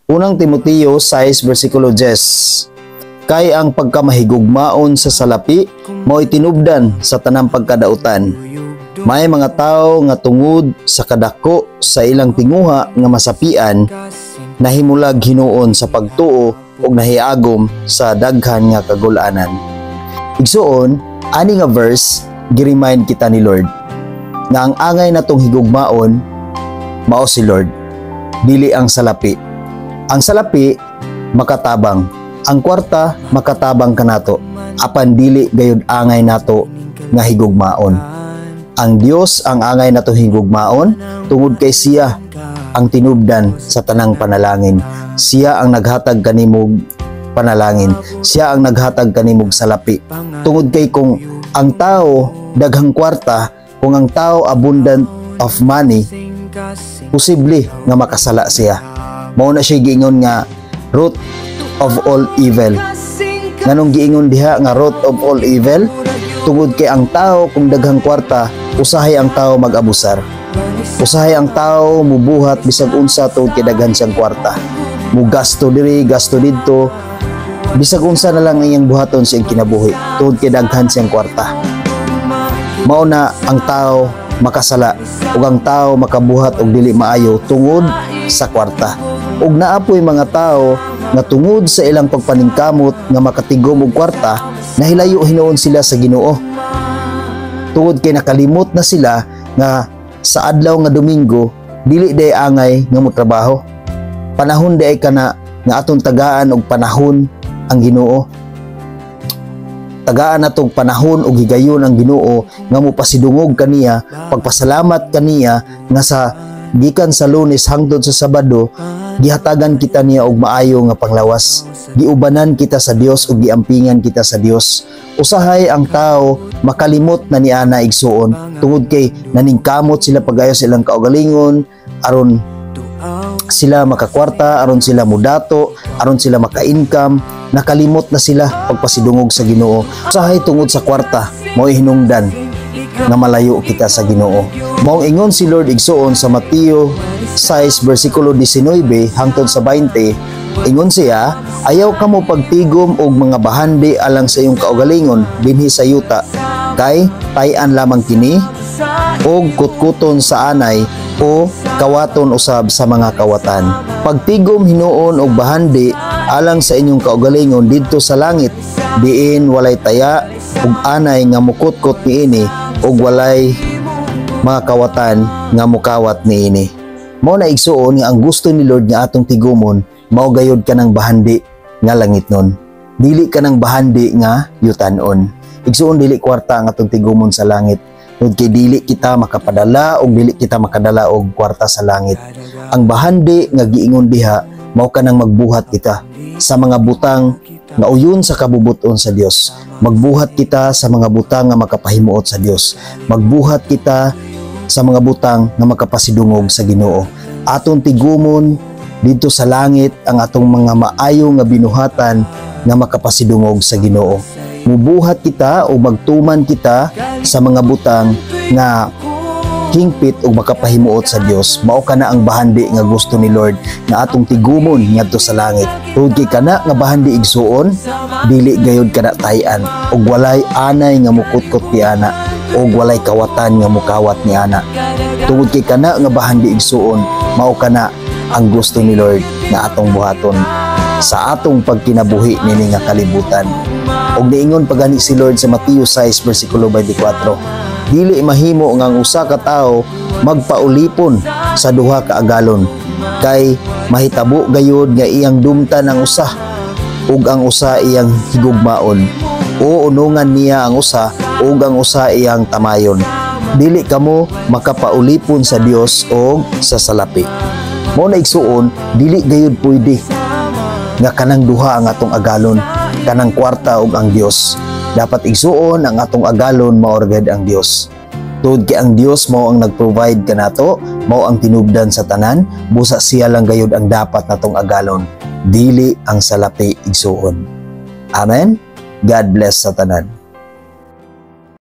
Unang Timoteo 6 versikulo 10. Kay ang pagkamahigugmaon sa salapi mao'y tinubdan sa tanang pagkadautan. May mga tao nga tungod sa kadako sa ilang tinguha nga masapian, nahimulag hinuon sa pagtuo ug nahiagom sa daghan nga kagulanan. Igsuon, ani nga verse gi-remind kita ni Lord nga ang angay natong higugmaon mao si Lord, dili ang salapi. Ang salapi makatabang, ang kwarta makatabang kanato, apan dili gayud angay nato nga higugmaon. Ang Dios ang angay nato higugmaon tungod kay siya ang tinubdan sa tanang panalangin. Siya ang naghatag kanimog panalangin. Siya ang naghatag kanimog salapi. Tungod kay kung ang tao daghang kwarta, kung ang tao abundant of money, posible nga makasala siya. Mao na siya giingon nga root of all evil. Nganong giingon diha nga root of all evil? Tungod kay ang tao kung daghang kwarta, usahay ang tao mag-abusar. Usahay ang tao mubuhat bisag unsa tungod kay daghan siyang kwarta. Mugasto diri, gasto didto, bisag unsa na lang iyang buhaton sa iyang kinabuhi tungod kay daghan siyang kwarta. Mao na ang tao makasala ug ang tao makabuhat og dili maayo tungod sa kwarta. Ug naa poy mga tao nga tungod sa ilang pagpaningkamot nga makatigom og kwarta, nahilayo hinuon sila sa Ginoo. Tungod kay nakalimot na sila nga sa adlaw nga Domingo dili day angay nga motrabaho. Panahon day kana nga atong tagaan og panahon ang Ginoo. Tagaan natong panahon og higayon ang Ginoo nga mopasidungog kaniya, pagpasalamat kaniya nga sa gikan sa Lunes hangtod sa Sabado gihatagan kita niya og maayo nga panglawas. Giubanan kita sa Dios ug giampingan kita sa Dios. Usahay ang tao makalimot na niana, igsuon, tungod kay naningkamot sila pag-ayo sa ilang kaugalingon aron sila makakwarta, aron sila mudato, aron sila maka-income, nakalimot na sila pagpasidungog sa Ginoo. Usahay tungod sa kwarta, mao'y hinungdan nga malayo kita sa Ginoo. Maong ingon si Lord, igsuon, sa Mateo 6 versikulo 19 hangtod sa 20, ingon siya, "Ayaw kamo pagtigom og mga bahandi alang sa iyong kaugalingon dinhi sa yuta, kay tay-an lamang kini og kutkuton sa anay o kawaton usab sa mga kawatan. Pagtigom hinuon og bahandi alang sa inyong kaugalingon didto sa langit, diin walay taya ug anay nga mukutkot niini ug walay mga kawatan nga mukawat niini." Mao na, igsuon, nga ang gusto ni Lord nga atong tigumon mao gayud kanang bahandi nga langitnon. Dili kanang bahandi nga yutanon. Igsuon, dili kwarta ang atong tigumon sa langit. Tungod kay dili kita makapadala og dili kita makadala og kwarta sa langit. Ang bahandi nga giingon diha mao kanang magbuhat kita sa mga butang nga uyon sa kabubuton sa Dios. Magbuhat kita sa mga butang nga makapahimuot sa Dios. Magbuhat kita sa mga butang nga makapasidungog sa Ginoo. Atong tigumon didto sa langit ang atong mga maayo nga binuhatan nga makapasidungog sa Ginoo. Mubuhat kita o magtuman kita sa mga butang nga hingpit ug makapahimuot sa Dios. Mao kana ang bahandi nga gusto ni Lord nga atong tigumon ngadto sa langit. Tungod kay kana nga bahandi, igsuon, dili gayud kana tay-an ug walay anay nga mukutkot ni ana ug walay kawatan nga mukawat ni ana. Tungod kay kana nga bahandi, igsuon, mao kana ang gusto ni Lord nga atong buhaton sa atong pagkinabuhi nini nga kalibutan. Ug niingon pa gani si Lord sa Mateo 6 versikulo 24, "Dili mahimo nga ang usa ka tawo magpaulipon sa duha ka agalon, kay mahitabo gayud nga iyang dumtan ang usa ug ang usa iyang higugmaon, o unungan niya ang usa ug ang usa iyang tamayon. Dili kamo makapaulipon sa Dios o sa salapi." Mao na, igsuon, dili gayud pwede nga kanang duha ang atong agalon, kanang kwarta ug ang Dios. Dapat, igsuon, ang atong agalon mao gayud ang Dios. Tungod kay ang Dios mao ang nag-provide kanato, mao ang tinubdan sa tanan, busa siya lang gayud ang dapat natong agalon, dili ang salapi, igsuon. Amen. God bless sa tanan.